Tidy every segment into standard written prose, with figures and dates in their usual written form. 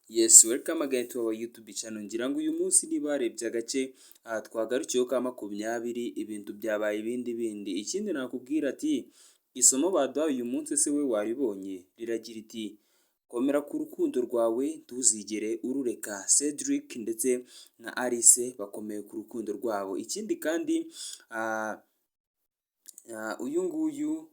Yes, welcome again to our YouTube channel. Ngira ngo uyu munsi niba warebye agace twagarukiyeho ka 20, ibintu byabaye ibindi bindi. Ikindi nakubwira ati isomo baduhaye uyu munsi, se we waribonye? Riragira iti: "Komera ku rukundo rwawe, ntuzigere urureka." Cedric ndetse na Alice bakomeye ku rukundo rwabo. Ikindi kandi uyu nguyu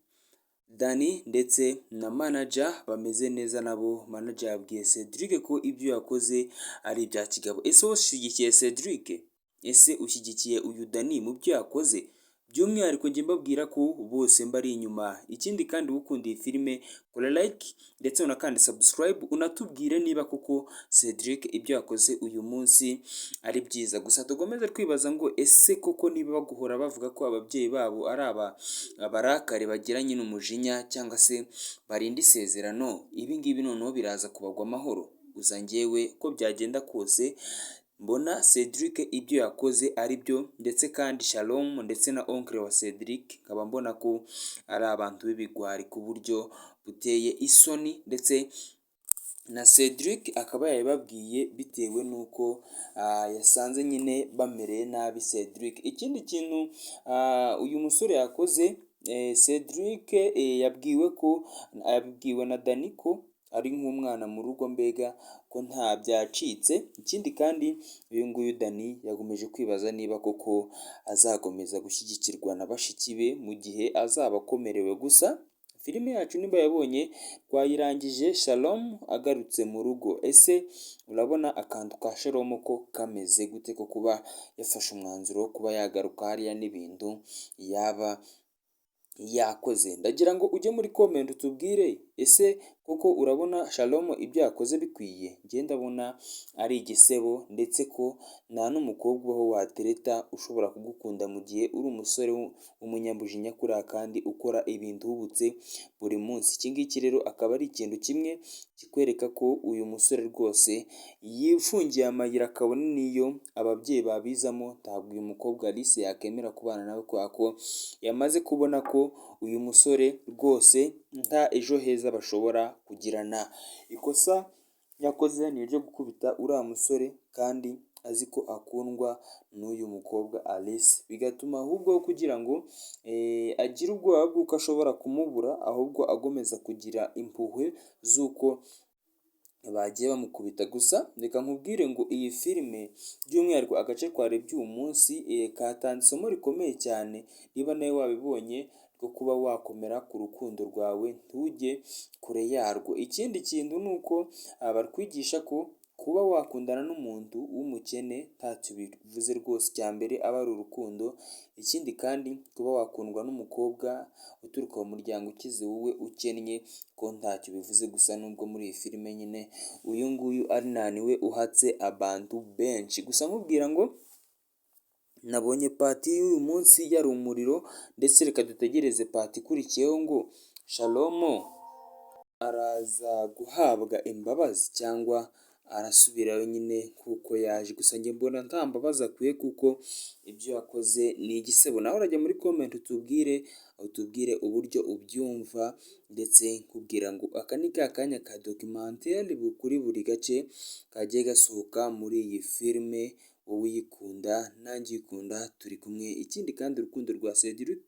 Dani ndetse na manager bameze neza nabo. Manager yabwiye Cedric ko ibyo yakoze ari ibya kigabo. Ese wowe ushyigikiye Cedric? Ese ushyigikiye uyu Dani mu byo yakoze? By'umwihariko njye mbabwira ko bose mbari inyuma. Ikindi kandi, ukunda iyi filime, kora like ndetse unakande subscribe, unatubwire niba koko Cedric ibyo yakoze uyu munsi ari byiza. Gusa dukomeze twibaza ngo ese koko niba baguhora bavuga ko ababyeyi babo ari aba abarakare, bagira nyine umujinya cyangwa se barinda isezerano, ibi ngibi noneho biraza kubagwa amahoro? Gusa njyewe ko byagenda kose mbona Cedric ibyo yakoze ari byo, ndetse kandi Shalom ndetse na oncle wa Cedric nkaba mbona ko ari abantu b'ibigwari ku buryo buteye isoni, ndetse na Cedric akaba yabibabwiye bitewe n'uko yasanze nyine bamereye nabi Cedric. Ikindi kintu uyu musore yakoze, Cedric yabwiwe ko, yabwiwe na Dani ko ari nk'umwana mu rugo, mbega ko nta byacitse. Ikindi kandi, uyu nguyu Dani yakomeje kwibaza niba koko azakomeza gushyigikirwa na bashiki be mu gihe azaba akomerewe. Gusa filime yacu niba yabonye twayirangije Shalom agarutse mu rugo. Ese urabona akantu ka Shalom ko kameze gute, ko kuba yafashe umwanzuro wo kuba yagaruka hariya n'ibintu yaba yakoze? Ndagira ngo ujye muri comment utubwire: ese koko urabona Shalom ibyo yakoze bikwiye? Njye ndabona ari igisebo, ndetse ko nta n'umukobwa ubaho watereta ushobora kugukunda mu gihe uri umusore w'umunyamujinya kuriya kandi ukora ibintu uhubutse buri munsi. Iki ngiki rero akaba ari ikintu kimwe kikwereka ko uyu musore rwose yifungiye amayira, kabone n'iyo ababyeyi babizamo, ntabwo uyu mukobwa Alice yakemera kubana nawe, kubera ko yamaze kubona ko uyu musore rwose nta ejo heza bashobora kugirana. Ikosa yakoze ni iryo gukubita uriya musore kandi azi ko akundwa n'uyu mukobwa Alice, bigatuma ahubwo kugira ngo agire ubwoba bw'uko ashobora kumubura, ahubwo agomeza kugira impuhwe z'uko bagiye bamukubita. Gusa reka nkubwire ngo iyi filime, by'umwihariko agace twarebye uyu munsi, katanze isomo rikomeye cyane, niba nawe wabibonye, rwo kuba wakomera ku rukundo rwawe, ntujye kure yarwo. Ikindi kintu ni uko batwigisha ko kuba wakundana n'umuntu w'umukene ntacyo bivuze rwose, icya mbere aba ari urukundo. Ikindi kandi, kuba wakundwa n'umukobwa uturuka mu muryango ukize wowe ukennye ko ntacyo bivuze. Gusa nubwo muri iyi filime nyine uyu nguyu ari we uhatse abantu benshi, gusa nkubwira ngo nabonye part y'uyu munsi yari umuriro, ndetse reka dutegereze part ikurikiyeho ngo Shalom araza guhabwa imbabazi cyangwa arasubirayo nyine kuko yaje. Gusa njye mbona nta mbabazi akwiye kuko ibyo yakoze ni igisebo. Nawe urajya muri comment utubwire uburyo ubyumva, ndetse nkubwira ngo aka ni ka kanya ka documentaire kuri buri gace kagiye gasohoka muri iyi filime. Wowe uyikunda nanjye uyikunda turi kumwe. Ikindi kandi, urukundo rwa Cedric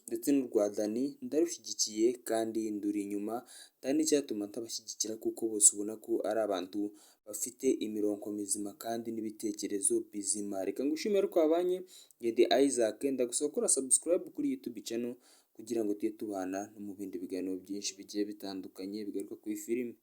ndetse n'urwa Dani ndarushyigikiye kandi nduri inyuma, nta n'icyatuma ntabashyigikira kuko bose ubona ko ari abantu bafite imirongo mizima kandi n'ibitekerezo bizima. Reka ngushimire twabanye, Ngende Isaac, ndagusaba gukora subscribe kuri YouTube channel kugira ngo tujye tubana no mu bindi biganiro byinshi bigiye bitandukanye bigaruka kuri filime.